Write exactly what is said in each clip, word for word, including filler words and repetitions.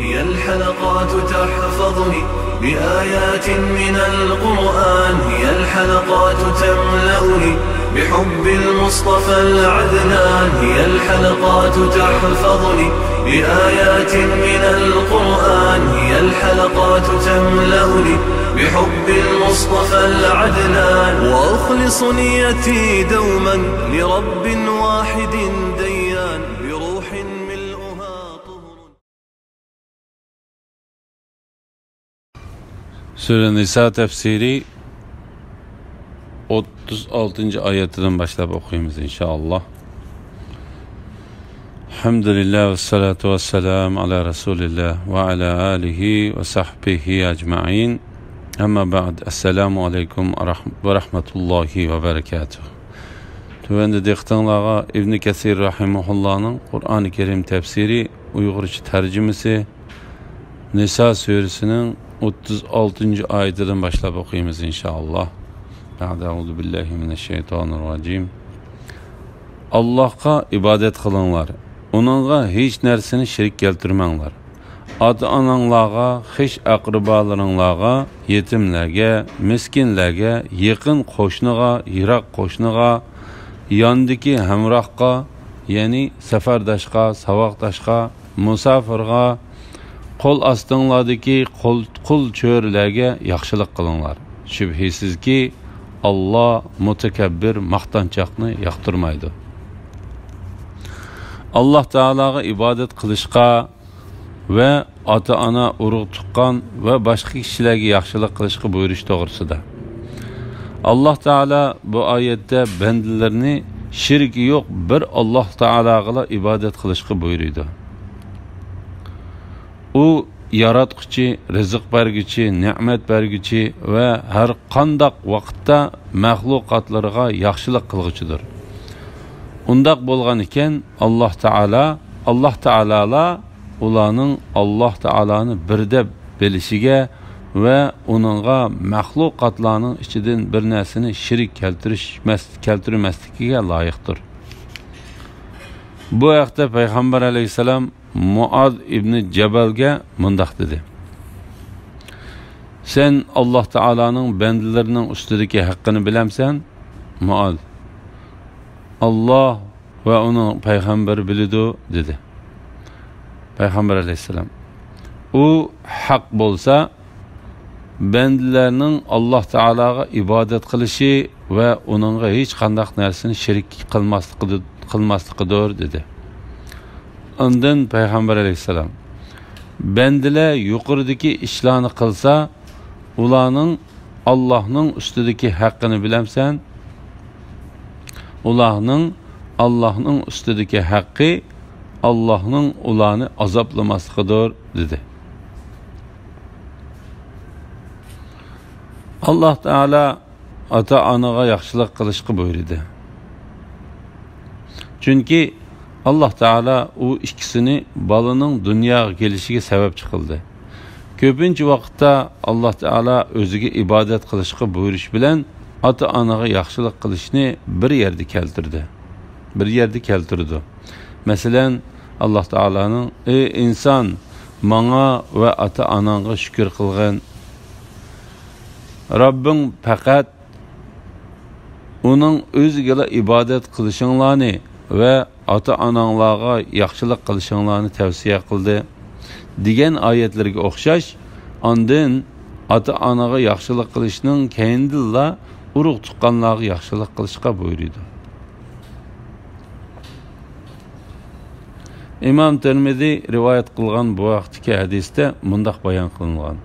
هي الحلقات تحفظني بآيات من القرآن، هي الحلقات تملأني بحب المصطفى العدنان، هي الحلقات تحفظني بآيات من القرآن، هي الحلقات تملأني بحب المصطفى العدنان، وأخلص نيتي دوما لرب واحد ديان، بروح ملؤها طهر. سۈرە نىسا تەپسىرى ئوتتۇز ئالتىنچى ئايىتىدىن باشلاپ ئوقۇيمىز، ئىنشائاللا. الحمد لله والصلاة والسلام على رسول الله وعلى آله وصحبه أجمعين. أما بعد، السلام عليكم ورحمة الله وبركاته. تۆۋەندە دىققىتىڭلارغا ئىبن كەسىر رەھىمەھۇللانىڭ قۇرئانى كەرىم تەپسىرى، ئۇيغۇرچە تەرجىمىسى، نىسا سۈرىسىنىڭ ئوتتۇز ئالتىنچى ئايىتىدىن باشلاپ ئوقۇيمىز، ئىنشائاللا. بەئدە، ئەئۇزۇ بىللاھى مىنەششەيتانىررەجىم. ئاللاھقا ئىبادەت قىلىڭلار، ئۇنىڭغا ھېچ نەرسىنى شېرىك كەلتۈرمەڭلار. ئاتا-ئاناڭلارغا، خىش-ئەقرىبالىرىڭلارغا، يېتىملەرگە، مىسكىنلەرگە، يېقىن قوشنىغا، يىراق قوشنىغا، ياندىكى ھەمراھقا، يەنى سەپەرداشقا، ساۋاقداشقا، مۇساپىرغا، قول ئاستىڭلاردىكى قۇل، قۇل چۆرىلەرگە ياخشىلىق قىلىڭلار. شۈبھىسىزكى، ئاللا مۇتەكەببىر، ماختانچاقنى ياقتۇرمايدۇ. ئاللا تائالاغا ئىبادەت قىلىشقا ۋە ئاتا-ئانا، ئۇرۇق-تۇغقان ۋە باشقا كىشىلەرگە ياخشىلىق قىلىشقا بۇيرۇش توغرىسىدا. ئاللا تائالا بۇ ئايەتتە بەندىلىرىنى شېرىكى يوق بىر ئاللا تائالاغىلا ئىبادەت قىلىشقا بۇيرۇيدۇ. ئۇ ياراتقۇچى، رىزىق بەرگۈچى، نېمەت بەرگۈچى ۋە ھەر قانداق ۋاقىتتا مەخلۇقاتلىرىغا ياخشىلىق قىلغۇچىدۇر. ئۇنداق بولغان ئىكەن، ئاللا تائالا، ئاللا تائالالا ئۇلارنىڭ ئاللا تائالانى بىر دەپ بىلىشىگە ۋە ئۇنىڭغا مەخلۇقاتلارنىڭ ئىچىدىن بىر نەرسىنى شېرىك كەلتۈرۈشمەس-، كەلتۈرمەسلىكىگە لايىقتۇر. بۇ ھەقتە پەيغەمبەر ئەلەيھىسسالام مۇئاز ئىبنى جەبەلگە مۇنداق دېدى: «سەن ئاللا تائالانىڭ بەندىلىرىنىڭ ئۈستىدىكى ھەققىنى بىلەمسەن؟» مۇئاز: «ئاللا ۋە ئۇنىڭ پەيغەمبىرى بىلىدۇ» دېدى. پەيغەمبەر ئەلەيھىسسالام: «ئۇ ھەق بولسا، بەندىلەرنىڭ ئاللا تائالاغا ئىبادەت قىلىشى ۋە ئۇنىڭغا ھېچقانداق نەرسىنى شېرىك قىلماسلىقىدۇ-، قىلماسلىقىدۇر» دېدى. ئاندىن پەيغەمبەر ئەلەيھىسسالام: «بەندىلەر يۇقىرىدىكى ئىشلارنى قىلسا، ئۇلارنىڭ ئاللاھنىڭ ئۈستىدىكى ھەققىنى بىلەمسەن؟ ئۇلارنىڭ ئاللاھنىڭ ئۈستىدىكى ھەققى ئاللاھنىڭ ئۇلارنى ئازابلىماسلىقىدۇر» دېدى. ئاللاھ تائالا ئاتا-ئانىغا ياخشىلىق قىلىشقا بۇيرۇدى. چۈنكى ئاللاھ تائالا ئۇ ئىككىسىنى بالىنىڭ دۇنياغا كېلىشىگە سەۋەبچى قىلدى. كۆپىنچە ۋاقىتتا ئاللاھ تائالا ئۆزىگە ئىبادەت قىلىشقا بۇيرۇش بىلەن ئاتا-ئانىغا ياخشىلىق قىلىشنى بىر يەردە كەلتۈردى. بىر يەردە كەلتۈرىدۇ. مەسىلەن، ئاللاھ تائالانىڭ: «ئەي ئىنسان، ماڭا ۋە ئاتا-ئاناڭغا شۈكۈر قىلغىن. رەببىڭ پەقەت ئۇنىڭ ئۆزىگىلا ئىبادەت قىلىشىڭلارنى ۋە ئاتا-ئاناڭلارغا ياخشىلىق قىلىشىڭلارنى تەۋسىيە قىلدى» دېگەن ئايەتلەرگە ئوخشاش، ئاندىن ئاتا-ئانىغا ياخشىلىق قىلىشنىڭ كەينىدىنلا ئۇرۇق-تۇغقانلارغا ياخشىلىق قىلىشقا بۇيرۇيدۇ. ئىمام تىرمىزى رىۋايەت قىلغان بۇ ھەقتىكى ھەدىستە مۇنداق بايان قىلىنغان: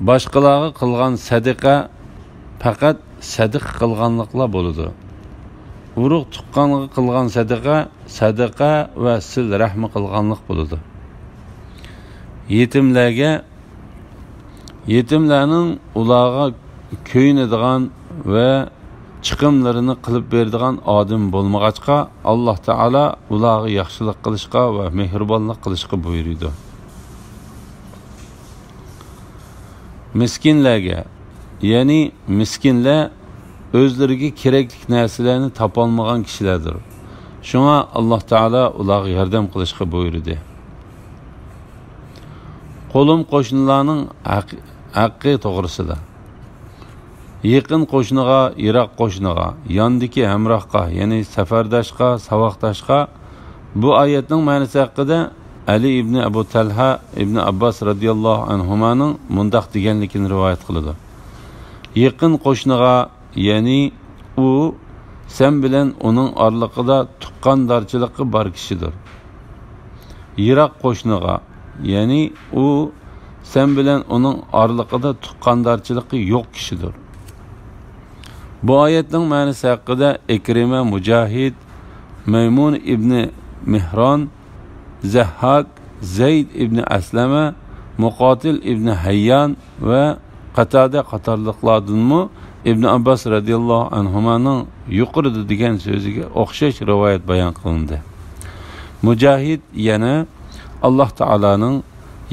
«باشقىلارغا قىلغان سەدىقە پەقەت سەدىقە قىلغانلىقلا بولىدۇ. ئۇرۇق-تۇغقانغا قىلغان سەدىقە، سەدىقە ۋە سىلە رەھمى قىلغانلىق بولىدۇ. يېتىملەرگە، يېتىملەرنىڭ ئۇلارغا كۆيۈنىدىغان ۋە چىقىملىرىنى قىلىپ بېرىدىغان ئادىمى بولمىغاچقا، ئاللاھ تائالا ئۇلارغا ياخشىلىق قىلىشقا ۋە مېھرىبانلىق قىلىشقا بۇيرۇيدۇ. مىسكىنلەرگە، يەنى مىسكىنلەر ئۆزلىرىگە كېرەكلىك نەرسىلەرنى تاپالمىغان كىشىلەردۇر. شۇڭا ئاللاھ تائالا ئۇلارغا ياردەم قىلىشقا بۇيرۇدى. قولۇم قوشنىلارنىڭ ھەق-، ھەققى توغرىسىدا. يېقىن قوشنىغا، يىراق قوشنىغا، ياندىكى ھەمراھقا، يەنى سەپەرداشقا، ساۋاقداشقا. بۇ ئايەتنىڭ مەنىسى ھەققىدە ئەلى ئىبنى ئەبۇ تەلھە ئىبنى ئابباس رەزىياللاھۇ ئەنھۇمانىڭ مۇنداق دېگەنلىكىنى رىۋايەت قىلىدۇ: يېقىن قوشنىغا، يەنى ئۇ سەن بىلەن ئۇنىڭ ئارىلىقىدا تۇغقاندارچىلىقى بار كىشىدۇر. يىراق قوشنىغا، يەنى ئۇ سەن بىلەن ئۇنىڭ ئارىلىقىدا تۇغقاندارچىلىقى يوق كىشىدۇر. بۇ ئايەتنىڭ مەنىسى ھەققىدە ئىكرىمە، مۇجاھىد، مەيمۇن ئىبنى مېھران، زەھھاك، زەيد ئىبنى ئەسلەمە، مۇقاتىل ئىبنى ھەييان ۋە قاتادە قاتارلىقلاردىنمۇ ئىبنى ئابباس رەزىياللاھۇ ئەنھۇمانىڭ يۇقىرىدا دېگەن سۆزىگە ئوخشاش رىۋايەت بايان قىلىندى. مۇجاھىد يەنە ئاللاھ تائالانىڭ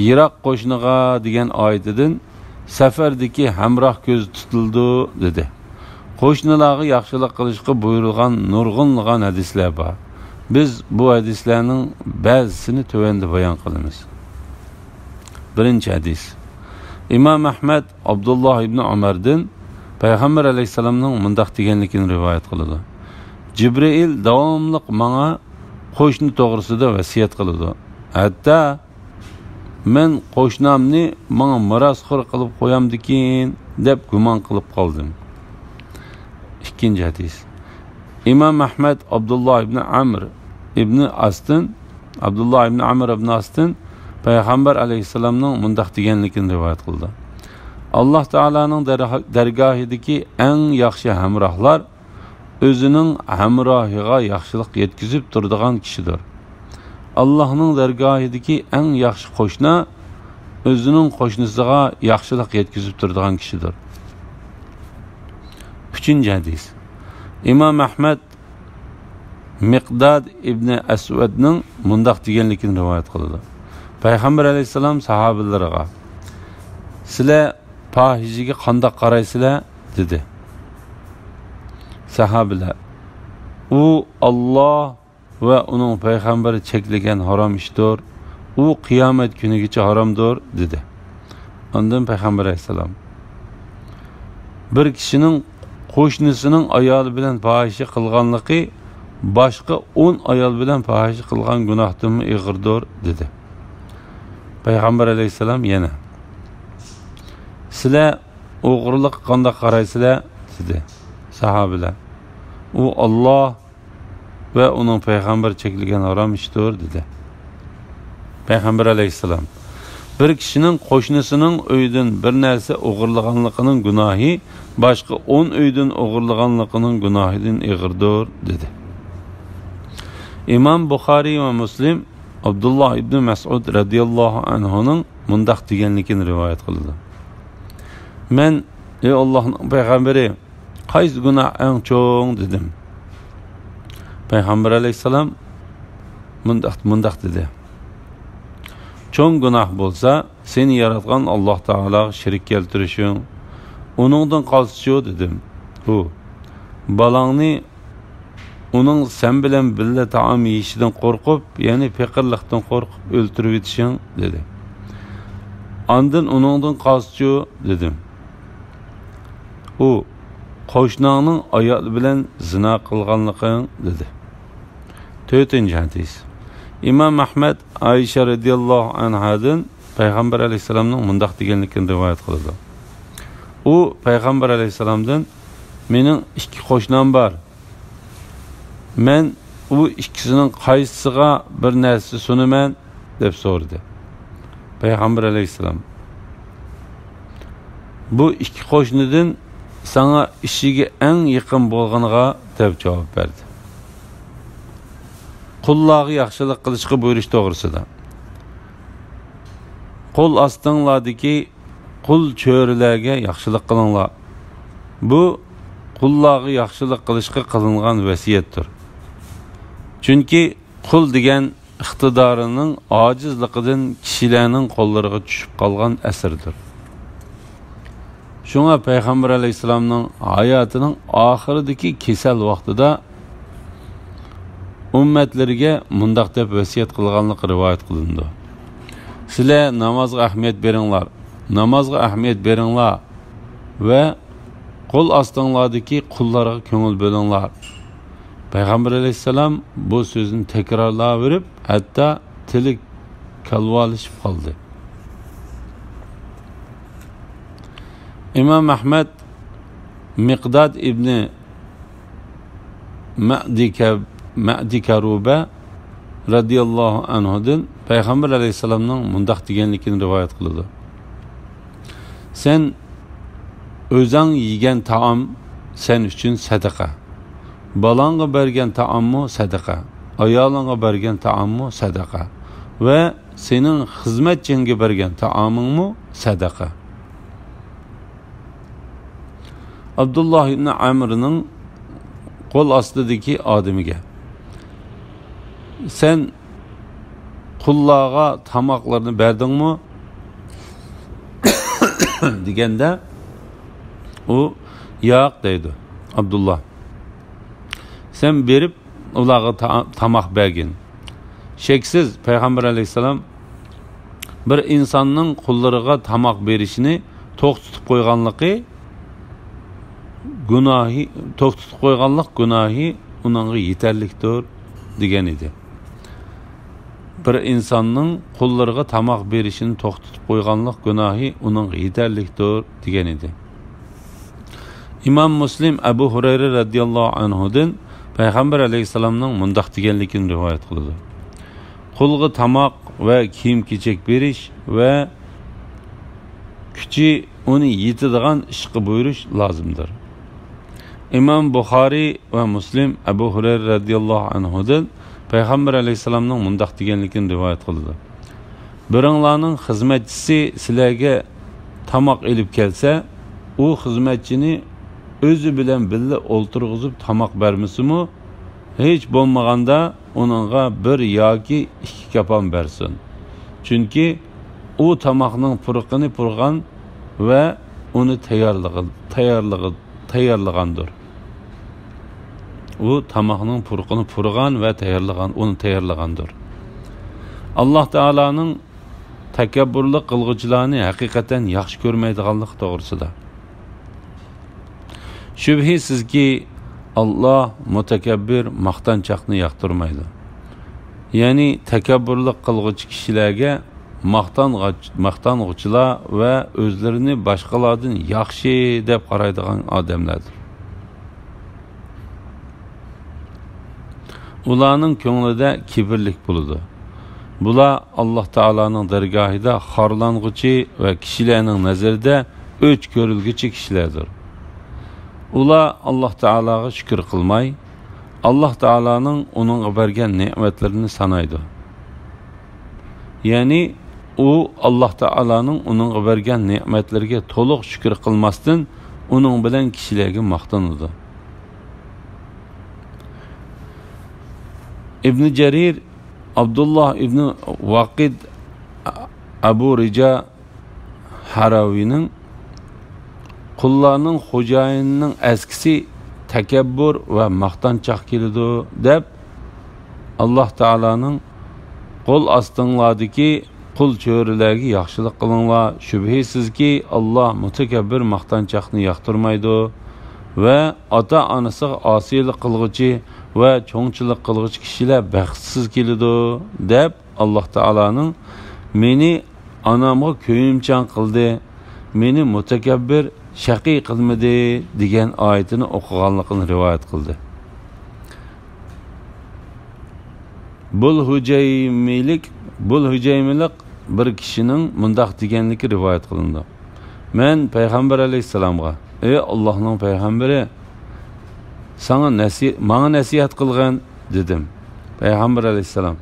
يىراق قوشنىغا دېگەن ئايىتىدىن سەپەردىكى ھەمراھ كۆزدە تۇتۇلىدۇ، دېدى. قوشنىلارغا ياخشىلىق قىلىشقا بۇيرۇلغان نۇرغۇنلىغان ھەدىسلەر بار. بىز بۇ ھەدىسلەرنىڭ بەزىسىنى تۆۋەندە بايان قىلىمىز. بىرىنچى ھەدىس. ئىمام ئەھمەد ئابدۇللاھ ئىبنى ئۆمەردىن پەيغەمبەر ئەلەيھىسسالامنىڭ مۇنداق دېگەنلىكىنى رىۋايەت قىلىدۇ: جىبرىئىل داۋاملىق ماڭا قوشنا توغرىسىدا ۋەسىيەت قىلىدۇ. ھەتتا مەن قوشنامنى ماڭا مىراسخور قىلىپ قويامدىكىن دەپ گۇمان قىلىپ قالدىم. ئىككىنچى ھەدىس. ئىمام ئەھمەد ئابدۇللاھ ئىبنى ئەمر ئىبنى ئاستىن، ئابدۇللاھ ئىبنى ئەمر ئىبنى ئاستىن پەيغەمبەر ئەلەيھىسسالامنىڭ مۇنداق دېگەنلىكىنى رىۋايەت قىلدى: ئاللاھ تائالانىڭ دەرھا-، دەرگاھىدىكى ئەڭ ياخشى ھەمراھلار ئۆزىنىڭ ھەمراھىغا ياخشىلىق يەتكۈزۈپ تۇرىدىغان كىشىدۇر. ئاللاھنىڭ دەرگاھىدىكى ئەڭ ياخشى قوشنا ئۆزىنىڭ قوشنىسىغا ياخشىلىق يەتكۈزۈپ تۇرىدىغان كىشىدۇر. ئۈچىنچى ھەدىس. ئىمام ئەھمەد مىقداد ئىبنى ئەسۋەدنىڭ مۇنداق دېگەنلىكىنى رىۋايەت قىلىدۇ: پەيغەمبەر ئەلەيھىسسالام ساھابىلىرىغا، سىلەر پاھىشىگە قانداق قارايسىلەر؟ دېدى. ساھابىلەر، ئۇ ئاللاھ ۋە ئۇنىڭ پەيغەمبىرى چەكلىگەن ھارام ئىشتۇر، ئۇ قىيامەت كۈنىگىچە ھارامدۇر، دېدى. ئاندىن پەيغەمبەر ئەلەيھىسسالام، بىر كىشىنىڭ قوشنىسىنىڭ ئايالى بىلەن پاھىشە قىلغانلىقى باشقا ئون ئايال بىلەن پاھىشە قىلغان گۇناھتىنمۇ ئېغىردۇر، دېدى. پەيغەمبەر ئەلەيھىسسالام يەنە، سىلەر ئوغرىلىققا قانداق قارايسىلەر؟ دېدى. ساھابىلەر، ئۇ ئاللاھ ۋە ئۇنىڭ پەيغەمبىرى چەكلىگەن ھارام ئىشتۇر، دېدى. پەيغەمبەر ئەلەيھىسسالام، بىر كىشىنىڭ قوشنىسىنىڭ ئۆيىدىن بىر نەرسە ئوغرىلىغانلىقىنىڭ گۇناھى باشقا ئون ئۆيدىن ئوغرىلىغانلىقىنىڭ گۇناھىدىن ئېغىردۇر، دېدى. ئىمام بۇخارىي ۋە مۇسلىم ئابدۇللاھ ئىبنى مەسئۇد رەزىياللاھۇ ئەنھۇنىڭ مۇنداق دېگەنلىكىنى رىۋايەت قىلىدۇ: مەن، ئەي ئاللاھنىڭ پەيغەمبىرى، قايسى گۇناھ ئەڭ چوڭ؟ دېدىم. پەيغەمبەر ئەلەيھىسسالام مۇنداق، مۇنداق دېدى: چوڭ گۇناھ بولسا، سېنى ياراتقان ئاللاھ تائالاغا شېرىك كەلتۈرۈشۈڭ. ئۇنىڭدىن قالسىچۇ؟ دېدىم. ئۇ، بالاڭنى ئۇنىڭ سەن بىلەن بىللە تائام يېيىشىدىن قورقۇپ، يەنى پېقىرلىقتىن قورقۇپ ئۆلتۈرۈۋېتىشىڭ، دېدى. ئاندىن ئۇنىڭدىن قالسىچۇ؟ دېدىم. ئۇ، قوشناڭنىڭ ئايالى بىلەن زىنا قىلغانلىقىڭ، دېدى. تۆتىنچى ھەدىس. ئىمام ئەھمەد ئائىشە رەزىياللاھۇ ئەنھادىن پەيغەمبەر ئەلەيھىسسالامنىڭ مۇنداق دېگەنلىكىنى رىۋايەت قىلىدۇ: ئۇ پەيغەمبەر ئەلەيھىسسالامدىن، مېنىڭ ئىككى قوشنام بار. مەن ئۇ ئىككىسىنىڭ قايسىسىغا بىر نەرسە سۇنىمەن؟ دەپ سورىدى. پەيغەمبەر ئەلەيھىسسالام، بۇ ئىككى قوشنىدىن ساڭا ئىشىگە ئەڭ يېقىن بولغىنىغا، دەپ جاۋاب بەردى. قۇللارغا ياخشىلىق قىلىشقا بۇيرۇش توغرىسىدا. قول ئاستىڭلاردىكى قۇل چۆرىلەرگە ياخشىلىق قىلىڭلار. بۇ قۇللارغا ياخشىلىق قىلىشقا قىلىنغان ۋەسىيەتتۇر. چۈنكى قۇل دېگەن ئىقتىدارىنىڭ ئاجىزلىقىدىن كىشىلەرنىڭ قوللىرىغا چۈشۈپ قالغان ئەسىردۇر. شۇڭا پەيغەمبەر ئەلەيھىسسالامنىڭ ھاياتىنىڭ ئاخىرىدىكى كېسەل ۋاقتىدا ئۈممەتلىرىگە مۇنداق دەپ ۋەسىيەت قىلغانلىقى رىۋايەت قىلىنىدۇ: سىلەر نامازغا ئەھمىيەت بېرىڭلار، نامازغا ئەھمىيەت بېرىڭلار ۋە قول ئاستىڭلاردىكى قۇللارغا كۆڭۈل بۆلۈڭلار. پەيغەمبەر ئەلەيھىسسالام بۇ سۆزنى تەكرارلاۋېرىپ، ھەتتا تىلى كالۋالىشىپ قالدى. ئىمام ئەھمەد مىقداد ئىبنى مەدىكە-، مەدىكەرۇبە رەزىياللاھۇ ئەنھۇدىن پەيغەمبەر ئەلەيھىسسالامنىڭ مۇنداق دېگەنلىكىنى رىۋايەت قىلىدۇ: سەن ئۆزەڭ يېگەن تائام سەن ئۈچۈن سەدىقە. بالاڭغا بەرگەن تائاممۇ سەدىقە. ئايالىڭغا بەرگەن تائاممۇ سەدىقە. ۋە سېنىڭ خىزمەتچىڭگە بەرگەن تائامىڭمۇ سەدىقە. ئابدۇللا ئىبنى ئەمرنىڭ قول ئاستىدىكى ئادىمىگە، سەن قۇللارغا تاماقلىرىنى بەردىڭمۇ؟ دېگەندە، ئۇ، ياق، دەيدۇ ئابدۇللا. سەن بېرىپ ئۇلارغا تا-، تاماق بەرگىن. شەكسىز، پەيغەمبەر ئەلەيھىسسالام بىر ئىنساننىڭ قۇللىرىغا تاماق بېرىشىنى توختىتىپ قويغانلىقى گۇناھى، توختىتىپ قويغانلىق گۇناھى ئۇنىڭغا يېتەرلىكتۇر، دېگەن ئىدى. بىر ئىنساننىڭ قۇللىرىغا تاماق بېرىشىنى توختىتىپ قويغانلىق گۇناھى ئۇنىڭغا يېتەرلىكتۇر، دېگەن ئىدى. ئىمام مۇسلىم ئەبۇ ھۇرەيرە رەزىياللاھۇ ئەنھۇدىن پەيغەمبەر ئەلەيھىسسالامنىڭ مۇنداق دېگەنلىكىنى رىۋايەت قىلىدۇ: قۇلغا تاماق ۋە كىيىم-كېچەك بېرىش ۋە كۈچى ئۇنى يېتىدىغان ئىشقا بۇيرۇش لازىمدۇر. ئىمام بۇخارىي ۋە مۇسلىم ئەبۇ ھۇرەيرە رەزىياللاھۇ ئەنھۇدىن پەيغەمبەر ئەلەيھىسسالامنىڭ مۇنداق دېگەنلىكىنى رىۋايەت قىلىدۇ: بىرىڭلارنىڭ خىزمەتچىسى سىلەرگە تاماق ئېلىپ كەلسە، ئۇ خىزمەتچىنى ئۆزى بىلەن بىللە ئولتۇرغۇزۇپ تاماق بەرمىسىمۇ، ھېچ بولمىغاندا ئۇنىڭغا بىر ياكى ئىككى كاپام بەرسۇن. چۈنكى ئۇ تاماقنىڭ پۇرىقىنى پۇرىغان ۋە ئۇنى تەييارلىغان، تەييارلىغان، تەييارلىغاندۇر. ئۇ تاماقنىڭ پۇرىقىنى پۇرىغان ۋە تەييارلىغان، ئۇنى تەييارلىغاندۇر. ئاللاھ تائالانىڭ تەكەببۇرلۇق قىلغۇچىلارنى ھەقىقەتەن ياخشى كۆرمەيدىغانلىقى توغرىسىدا. شۈبھىسىزكى، ئاللاھ مۇتەكەببىر، ماختانچاقنى ياقتۇرمايدۇ. يەنى تەكەببۇرلۇق قىلغۇچى كىشىلەرگە ماختانغاچ-، ماختانغۇچىلار ۋە ئۆزلىرىنى باشقىلاردىن ياخشى دەپ قارايدىغان ئادەملەردۇر. ئۇلارنىڭ كۆڭلىدە كىبىرلىك بولىدۇ. بۇلار ئاللاھ تائالانىڭ دەرگاھىدا خارلانغۇچى ۋە كىشىلەرنىڭ نەزىرىدە ئۆچ كۆرۈلگۈچى كىشىلەردۇر. ئۇلار ئاللاھ تائالاغا شۈكۈر قىلماي، ئاللاھ تائالانىڭ ئۇنىڭغا بەرگەن نېمەتلىرىنى سانايدۇ. يەنى ئۇ ئاللاھ تائالانىڭ ئۇنىڭغا بەرگەن نېمەتلىرىگە تولۇق شۈكۈر قىلماستىن، ئۇنىڭ بىلەن كىشىلەرگە ماختىنىدۇ. ئىبنى جەرىر، ئابدۇللاھ ئىبنى ۋاقىد، ئەبۇ رىجا ھاراۋىنىڭ، قۇللارنىڭ خوجايىنىنىڭ ئەسكىسى تەكەببۇر ۋە ماختانچاق كېلىدۇ، دەپ، ئاللاھ تائالانىڭ، قول ئاستىڭلاردىكى قۇل چۆرىلەرگە ياخشىلىق قىلىڭلار، شۈبھىسىزكى، ئاللاھ مۇتەكەببىر، ماختانچاقنى ياقتۇرمايدۇ ۋە ئاتا-ئانىسىغا ئاسىيلىق قىلغۇچى ۋە چوڭچىلىق قىلغۇچى كىشىلەر بەختسىز كېلىدۇ، دەپ، ئاللاھ تائالانىڭ، مېنى ئانامغا كۆيۈمچان قىلدى، مېنى مۇتەكەببىر، شەقىي قىلمىدى، دېگەن ئايىتىنى ئوقۇغانلىقىنى رىۋايەت قىلدى. بۇل ھۇجەيمىلىك، بۇل ھۇجەيمىلىق بىر كىشىنىڭ مۇنداق دېگەنلىكى رىۋايەت قىلىنىدۇ: مەن پەيغەمبەر ئەلەيھىسسالامغا، ئەي ئاللاھنىڭ پەيغەمبىرى، ساڭا نەسى-، ماڭا نەسىھەت قىلغىن، دېدىم. پەيغەمبەر ئەلەيھىسسالام،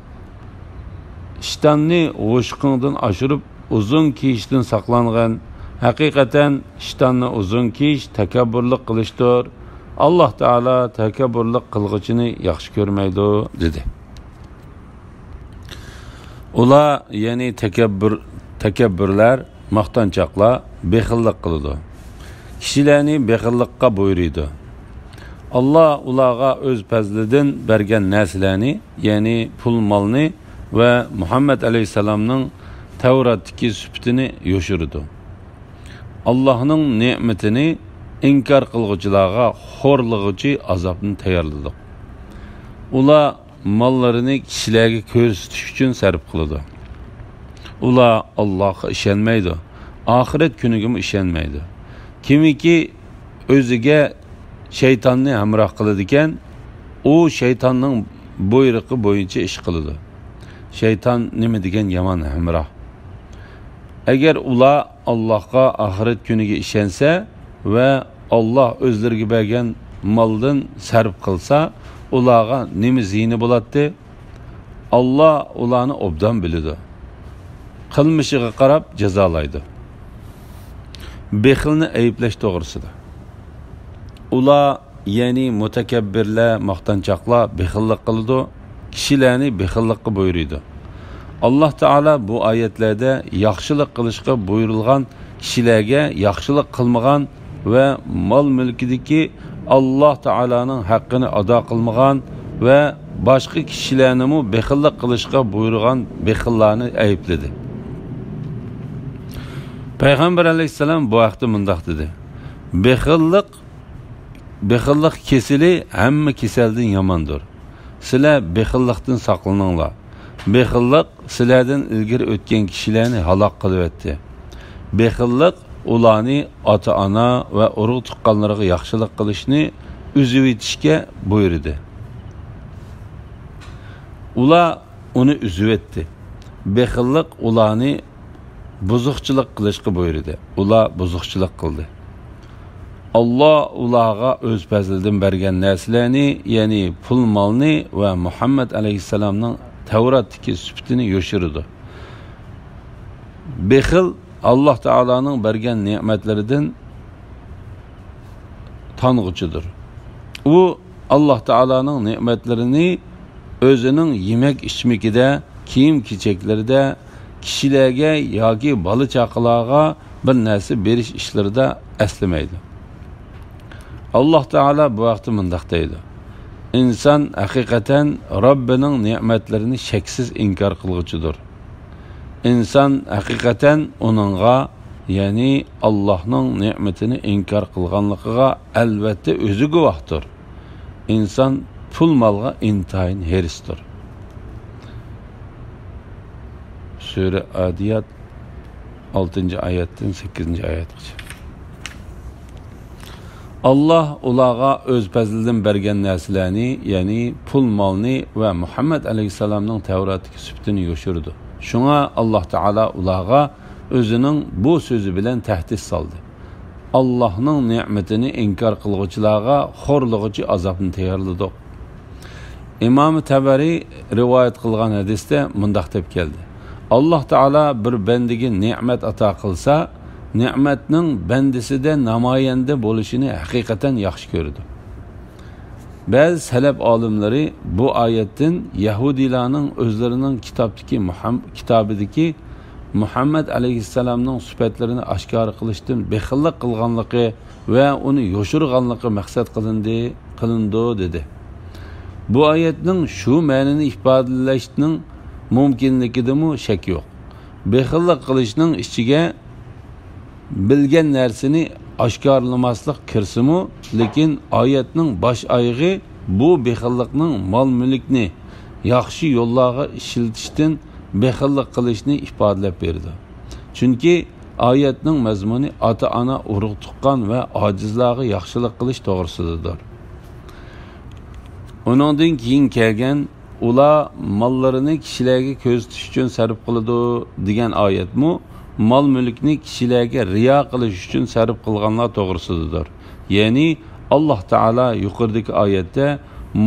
ئىشتاننى ھوشۇقۇڭدىن ئاشۇرۇپ، ئۇزۇن كىيىشتىن ساقلانغىن. ھەقىقەتەن، ئىشتاننى ئۇزۇن كىيىش تەكەببۇرلۇق قىلىشتۇر. ئاللاھ تائالا تەكەببۇرلۇق قىلغۇچىنى ياخشى كۆرمەيدۇ، دېدى. ئۇلار، يەنى تەكەببۇر، تەكەببۇرلار، ماختانچاقلار بېخىللىق قىلىدۇ. كىشىلەرنى بېخىللىققا بۇيرۇيدۇ. ئاللاھ ئۇلارغا ئۆز پەزلىدىن بەرگەن نەرسىلەرنى، يەنى پۇل-مالنى ۋە مۇھەممەد ئەلەيھىسسالامنىڭ تەۋراتتىكى سۈپىتىنى يوشۇرىدۇ. ئاللاھنىڭ نېمىتىنى ئىنكار قىلغۇچىلارغا خورلىغۇچى ئازابنى تەييارلىدۇق. ئۇلار ماللىرىنى كىشىلەرگە كۆرسىتىش ئۈچۈن سەرپ قىلىدۇ. ئۇلار ئاللاھقا ئىشەنمەيدۇ، ئاخىرەت كۈنىگىمۇ ئىشەنمەيدۇ. كىمكى ئۆزىگە شەيتاننى ھەمراھ قىلىدىكەن، ئۇ شەيتاننىڭ بۇيرۇقى بويىچە ئىش قىلىدۇ. شەيتان نېمە دېگەن يامان ھەمراھ! ئەگەر ئۇلار ئاللاھقا، ئاخىرەت كۈنىگە ئىشەنسە ۋە ئاللاھ ئۆزلىرىگە بەرگەن مالدىن سەرپ قىلسا، ئۇلارغا نېمە زىيىنى بولاتتى؟ ئاللاھ ئۇلارنى ئوبدان بىلىدۇ. قىلمىشىغا قاراپ جازالايدۇ. بېخىلنى ئەيىبلەش توغرىسىدا. ئۇلار، يەنى مۇتەكەببىرلەر، ماختانچاقلار بېخىللىق قىلىدۇ، كىشىلەرنى بېخىللىققا بۇيرۇيدۇ. ئاللاھ تائالا بۇ ئايەتلەردە ياخشىلىق قىلىشقا بۇيرۇلغان كىشىلەرگە ياخشىلىق قىلمىغان ۋە مال-مۈلكىدىكى ئاللاھ تائالانىڭ ھەققىنى ئادا قىلمىغان ۋە باشقا كىشىلەرنىمۇ بېخىللىق قىلىشقا بۇيرۇغان بېخىللارنى ئەيىبلىدى. پەيغەمبەر ئەلەيھىسسالام بۇ ھەقتە مۇنداق دېدى: بېخىللىق، بېخىللىق كېسىلى ھەممە كېسەلدىن ياماندۇر. سىلەر بېخىللىقتىن ساقلىنىڭلار. بېخىللىق سىلەردىن ئىلگىرى ئۆتكەن كىشىلەرنى ھالاك قىلىۋەتتى. بېخىللىق ئۇلارنى ئاتا-ئانا ۋە ئۇرۇق-تۇغقانلىرىغا ياخشىلىق قىلىشنى ئۈزۈۋېتىشكە بۇيرۇدى. ئۇلار ئۇنى ئۈزۈۋەتتى. بېخىللىق ئۇلارنى بۇزۇقچىلىق قىلىشقا بۇيرۇدى. ئۇلار بۇزۇقچىلىق قىلدى. ئاللاھ ئۇلارغا ئۆز پەزلىدىن بەرگەن نەرسىلەرنى، يەنى پۇل-مالنى ۋە مۇھەممەد ئەلەيھىسسالامنىڭ تەۋراتتىكى سۈپىتىنى يوشۇرىدۇ. بېخىل ئاللاھ تائالانىڭ بەرگەن نېمەتلىرىدىن تانغۇچىدۇر. ئۇ ئاللاھ تائالانىڭ نېمەتلىرىنى ئۆزىنىڭ يېمەك-ئىچمىكىدە، كىيىم-كېچەكلىرىدە، كىشىلەرگە ياكى بالا-چاقىلارغا بىر نەرسە بېرىش ئىشلىرىدا ئەسلىمەيدۇ. ئاللاھ تائالا بۇ ھەقتە مۇنداق دەيدۇ: ئىنسان ھەقىقەتەن رەببىنىڭ نېمەتلىرىنى شەكسىز ئىنكار قىلغۇچىدۇر. ئىنسان ھەقىقەتەن ئۇنىڭغا، يەنى ئاللاھنىڭ نېمىتىنى ئىنكار قىلغانلىقىغا ئەلۋەتتە ئۆزى گۇۋاھتۇر. ئىنسان پۇل-مالغا ئىنتايىن ھېرىستۇر. سۈرە ئادىيات، ئالتىنچى ئايەتتىن سەككىزىنچى ئايەتكىچە. ئاللاھ ئۇلارغا ئۆز پەزلىدىن بەرگەن نەرسىلەرنى، يەنى پۇل-مالنى ۋە مۇھەممەد ئەلەيھىسسالامنىڭ تەۋراتتىكى سۈپىتىنى يوشۇرىدۇ. شۇڭا ئاللاھ تائالا ئۇلارغا ئۆزىنىڭ بۇ سۆزى بىلەن تەھدىت سالدى: ئاللاھنىڭ نېمىتىنى ئىنكار قىلغۇچىلارغا خورلىغۇچى ئازابنى تەييارلىدۇق. ئىمام تەبەرى رىۋايەت قىلغان ھەدىستە مۇنداق دەپ كەلدى: ئاللاھ تائالا بىر بەندىگە نېمەت ئاتا قىلسا، نېمەتنىڭ بەندىسىدە نامايەندە بولۇشىنى ھەقىقەتەن ياخشى كۆرىدۇ. بەزى سەلەپ ئالىملىرى بۇ ئايەتتىن يەھۇدىيلارنىڭ ئۆزلىرىنىڭ كىتابتىكى مۇھەم-، كىتابىدىكى مۇھەممەد ئەلەيھىسسالامنىڭ سۈپەتلىرىنى ئاشكارا قىلىشتىن بېخىللىق قىلغانلىقى ۋە ئۇنى يوشۇرغانلىقى مەقسەت قىلىندى، قىلىنىدۇ، دېدى. بۇ ئايەتنىڭ شۇ مەنىنى ئىپادىلەشنىڭ مۇمكىنلىكىدىمۇ شەك يوق. بېخىللىق قىلىشنىڭ ئىچىگە بىلگەن نەرسىنى ئاشكارىلىماسلىق كىرسىمۇ، لېكىن ئايەتنىڭ باش ئايىغى بۇ بېخىللىقنىڭ مال-مۈلۈكنى ياخشى يوللارغا ئىشلىتىشتىن بېخىللىق قىلىشنى ئىپادىلەپ بېرىدۇ. چۈنكى ئايەتنىڭ مەزمۇنى ئاتا-ئانا، ئۇرۇق-تۇغقان ۋە ئاجىزلارغا ياخشىلىق قىلىش توغرىسىدىدۇر. ئۇنىڭدىن كېيىن كەلگەن «ئۇلار ماللىرىنى كىشىلەرگە كۆرسىتىش ئۈچۈن سەرپ قىلىدۇ» دېگەن ئايەتمۇ مال-مۈلۈكنى كىشىلەرگە رىيا قىلىش ئۈچۈن سەرپ قىلغانلار توغرىسىدىدۇر. يەنى، ئاللاھ تائالا يۇقىرىدىكى ئايەتتە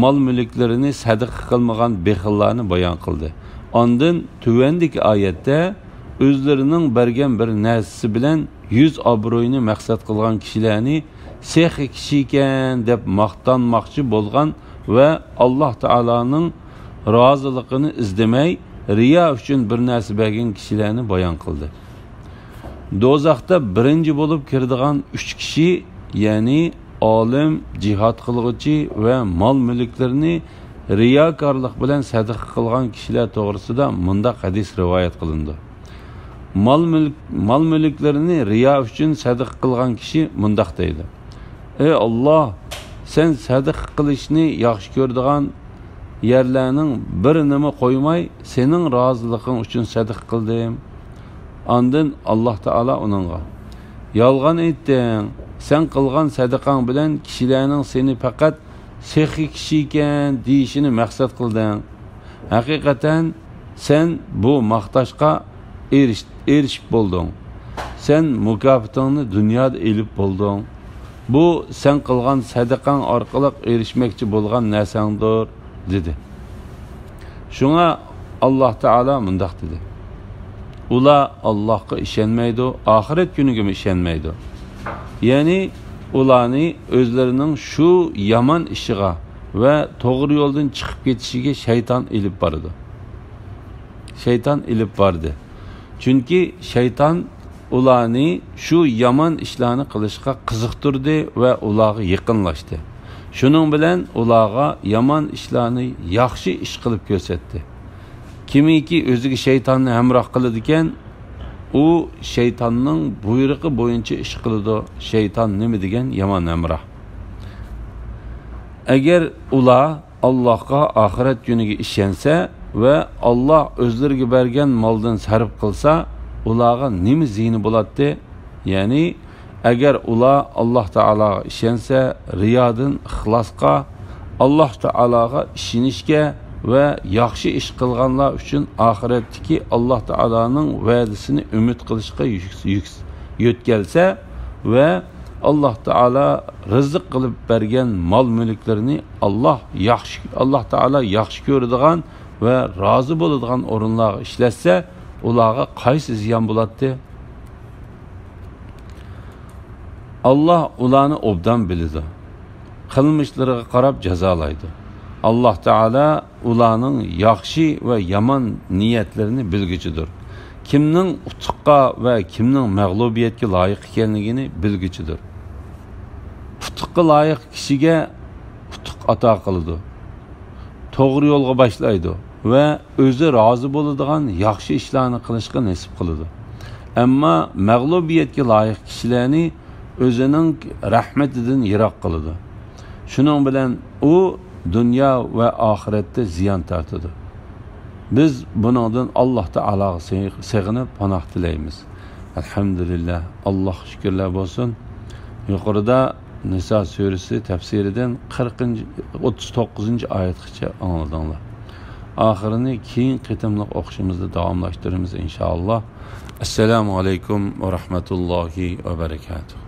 مال-مۈلۈكلىرىنى سەدىقە قىلمىغان بېخىللارنى بايان قىلدى. ئاندىن تۆۋەندىكى ئايەتتە ئۆزلىرىنىڭ بەرگەن بىر نەرسىسى بىلەن يۈز ئابرۇينى مەقسەت قىلغان كىشىلەرنى سېخىي كىشىكەن دەپ ماختانماقچى بولغان ۋە ئاللاھ تائالانىڭ رازىلىقىنى ئىزدىمەي، رىيا ئۈچۈن بىر نەرسە بەرگەن كىشىلەرنى بايان قىلدى. دوزاختا بىرىنچى بولۇپ كىرىدىغان ئۈچ كىشى، يەنى ئالىم، جىھاد قىلغۇچى ۋە مال-مۈلۈكلىرىنى رىياكارلىق بىلەن سەدىقە قىلغان كىشىلەر توغرىسىدا مۇنداق ھەدىس رىۋايەت قىلىنىدۇ. مال-مۈلۈك، مال-مۈلۈكلىرىنى رىيا ئۈچۈن سەدىقە قىلغان كىشى مۇنداق دەيدۇ: «ئەي ئاللاھ، سەن سەدىقە قىلىشنى ياخشى كۆرىدىغان يەرلەرنىڭ بىرىنىمۇ قويماي، سېنىڭ رازىلىقىڭ ئۈچۈن سەدىقە قىلدىم.» ئاندىن ئاللاھ تائالا ئۇنىڭغا: «يالغان ئېيتتىڭ، سەن قىلغان سەدىقەڭ بىلەن كىشىلەرنىڭ سېنى پەقەت سېخىي كىشى ئىكەن دېيىشىنى مەقسەت قىلدىڭ. ھەقىقەتەن سەن بۇ ماختاشقا ئېرىش-، ئېرىشىپ بولدۇڭ. سەن مۇكاپاتىڭنى دۇنيادا ئېلىپ بولدۇڭ. بۇ سەن قىلغان سەدىقەڭ ئارقىلىق ئېرىشمەكچى بولغان نەرسەڭدۇر» دېدى. شۇڭا ئاللاھ تائالا مۇنداق دېدى: «ئۇلار ئاللاھقا ئىشەنمەيدۇ، ئاخىرەت كۈنىگىمۇ ئىشەنمەيدۇ.» يەنى ئۇلارنى ئۆزلىرىنىڭ شۇ يامان ئىشىغا ۋە توغرا يولدىن چىقىپ كېتىشىگە شەيتان ئېلىپ بارىدۇ. شەيتان ئېلىپ باردى. چۈنكى شەيتان ئۇلارنى شۇ يامان ئىشلارنى قىلىشقا قىزىقتۇردى ۋە ئۇلارغا يېقىنلاشتى. شۇنىڭ بىلەن ئۇلارغا يامان ئىشلارنى ياخشى ئىش قىلىپ كۆرسەتتى. كىمكى ئۆزىگە شەيتاننى ھەمراھ قىلىدىكەن، ئۇ شەيتاننىڭ بۇيرۇقى بويىچە ئىش قىلىدۇ. شەيتان نېمە دېگەن يامان ھەمراھ! ئەگەر ئۇلار ئاللاھقا، ئاخىرەت كۈنىگە ئىشەنسە ۋە ئاللاھ ئۆزلىرىگە بەرگەن مالدىن سەرپ قىلسا، ئۇلارغا نېمە زىيىنى بولاتتى؟ يەنى، ئەگەر ئۇلار ئاللاھ تائالاغا ئىشەنسە، رىيادىن ئىخلاسقا، ئاللاھ تائالاغا ئىشىنىشكە ۋە ياخشى ئىش قىلغانلار ئۈچۈن ئاخىرەتتىكى ئاللاھ تائالانىڭ ۋەدىسىنى ئۈمىد قىلىشقا يۈك-، يۈك-، يۆتكەلسە ۋە ئاللاھ تائالا رىزىق قىلىپ بەرگەن مال-مۈلۈكلىرىنى ئاللاھ ياخشى، ئاللاھ تائالا ياخشى كۆرىدىغان ۋە رازى بولىدىغان ئورۇنلارغا ئىشلەتسە، ئۇلارغا قايسى زىيان بولاتتى؟ ئاللاھ ئۇلارنى ئوبدان بىلىدۇ. قىلمىشلىرىغا قاراپ جازالايدۇ. ئاللاھ تائالا ئۇلارنىڭ ياخشى ۋە يامان نىيەتلىرىنى بىلگۈچىدۇر. كىمنىڭ ئۇتۇققا ۋە كىمنىڭ مەغلۇبىيەتكە لايىق ئىكەنلىكىنى بىلگۈچىدۇر. ئۇتۇققا لايىق كىشىگە ئۇتۇق ئاتا قىلىدۇ. توغرا يولغا باشلايدۇ ۋە ئۆزى رازى بولىدىغان ياخشى ئىشلارنى قىلىشقا نېسىپ قىلىدۇ. ئەمما مەغلۇبىيەتكە لايىق كىشىلەرنى ئۆزىنىڭ رەھمىتىدىن يىراق قىلىدۇ. شۇنىڭ بىلەن ئۇ دۇنيا ۋە ئاخىرەتتە زىيان تارتىدۇ. بىز بۇنىڭدىن ئاللاھ تائالاغا سېغ-، سېغىنىپ پاناھ تىلەيمىز. ئەلھەمدۇلىللاھ، ئاللاھقا شۈكۈرلەر بولسۇن. يۇقىرىدا نىسا سۈرىسى تەپسىرىدىن قىرىقىنچى، ئوتتۇز توققۇزىنچى ئايەتكىچە ئاڭلىدىڭلار. ئاخىرىنى كېيىنكى قېتىملىق ئوقۇشىمىزدا داۋاملاشتۇرىمىز، ئىنشائاللاھ. ئەسسالامۇ ئەلەيكۇم ۋە رەھمەتۇللاھى ۋە بەرىكاتۇھ.